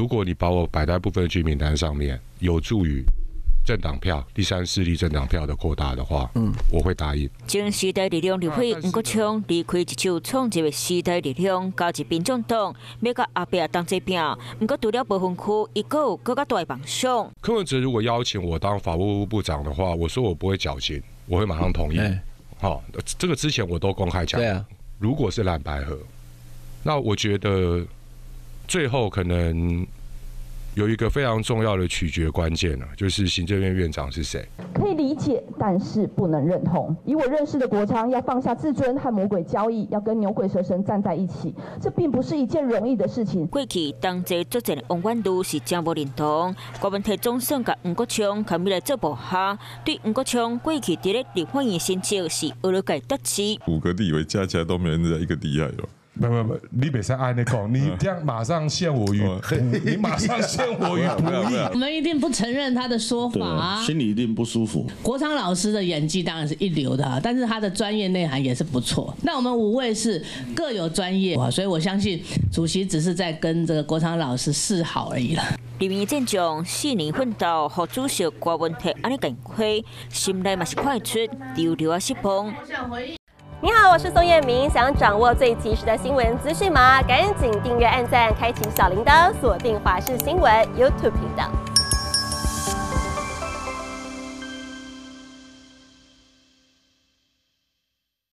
如果你把我擺在不分區名單上面，有助於政黨票、第三勢力政黨票的擴大的話，我會答應。前時代力量立委黃國昌離開一手創立的時代力量，加入民眾黨，欲佮阿扁同齊拚。毋過除了無分區，伊閣有閣較大的夢想。柯文哲如果邀請我當法務部部長的話，我說我不會矯情，我會馬上同意。好，這個之前我都公開講。如果是藍白合，那我覺得最後可能有一個非常重要的取決關鍵啊，就是行政院院長是誰。可以理解，但是不能認同。以我認識的國昌，要放下自尊和魔鬼交易，要跟牛鬼蛇神站在一起，這並不是一件容易的事情。過去同齊作戰的王婉諭是誠無認同，郭文體總算共黃國昌牽起來做部下，對黃國昌過去佇咧立法院成績是學了界得志。五個立委加起來都沒人家一個厲害喲。沒沒沒，你別使按呢講，你這樣馬上陷我於，你馬上陷我於不義。我們一定不承認他的說法啊，心裡一定不舒服。國昌老師的演技當然是一流的，但是他的專業內涵也是不錯。那我們五位是各有專業，所以我相信主席只是在跟這個國昌老師示好而已了。立院戰將4年奮鬥，予主席郭文鐵按呢共虧，心內嘛是看會出溜溜仔失望。你好，我是宋燕明。想掌握最及時的新聞資訊嗎？趕緊訂閱、按讚、開啟小鈴鐺，鎖定華視新聞 YouTube 頻道。